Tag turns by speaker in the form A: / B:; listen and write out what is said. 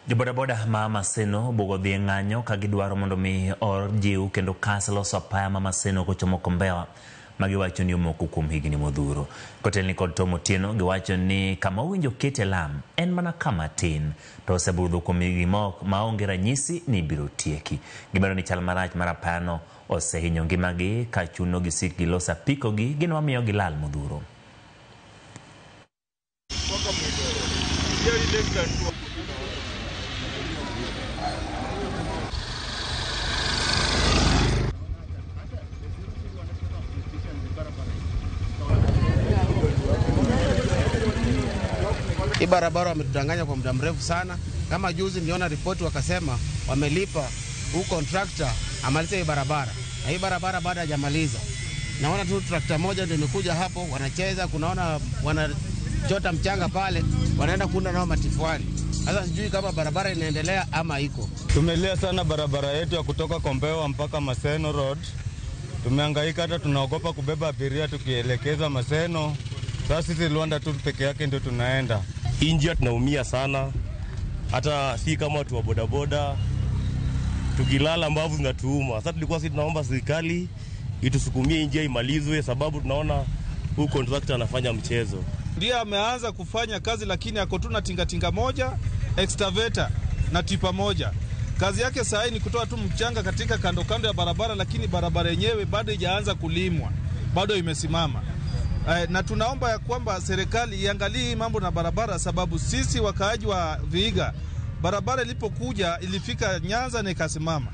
A: Jobodaboda ma Maseno bugo dhi e ng'anyo ka gidwaro mondo mi ojiw kendo kas loso apaya ma Maseno kochomo Kombewa ma giwacho ni omoko kuom higni modhuro. Kotelni kod Tom Otieno giwacho ni kama owinjo kete lam en mana kama tin to osebudho kuom higni maonge ranyisi ni ibiro tieki. Gimedo ni chal marach mar apayano osehinyo ngimagi ka chuno gisik gilos apikogi gino mamiyo gilal modhuro.
B: Hii barabara wametudanganya kwa muda mrefu sana. Kama juzi niliona ripoti wakasema wamelipa huu contractor amalize hii barabara, na hii barabara bado hajamaliza. Naona tu trakta moja ndio imekuja hapo, wanacheza, kunaona wanachota mchanga pale, wanaenda kuunda nao matifwali. Sasa sijui kama barabara inaendelea ama iko.
C: Tumelia sana barabara yetu ya kutoka Kombewa mpaka Maseno Road. Tumehangaika, hata tunaogopa kubeba abiria tukielekeza Maseno. Sasa sisi Luanda tu peke yake ndio tunaenda.
D: Hii njia tunaumia sana, hata si kama watu wa bodaboda, tukilala mbavu zinatuuma. Sasa tulikuwa sisi tunaomba serikali itusukumie njia imalizwe, sababu tunaona huu contractor anafanya mchezo.
E: Ndiye ameanza kufanya kazi, lakini ako tu na tingatinga moja, excavator na tipa moja. Kazi yake saa hii ni kutoa tu mchanga katika kando kando ya barabara, lakini barabara yenyewe bado haijaanza kulimwa, bado imesimama. Na tunaomba ya kwamba serikali iangalie hii mambo na barabara, sababu sisi wakaaji wa Vihiga, barabara ilipokuja ilifika Nyanza na ikasimama.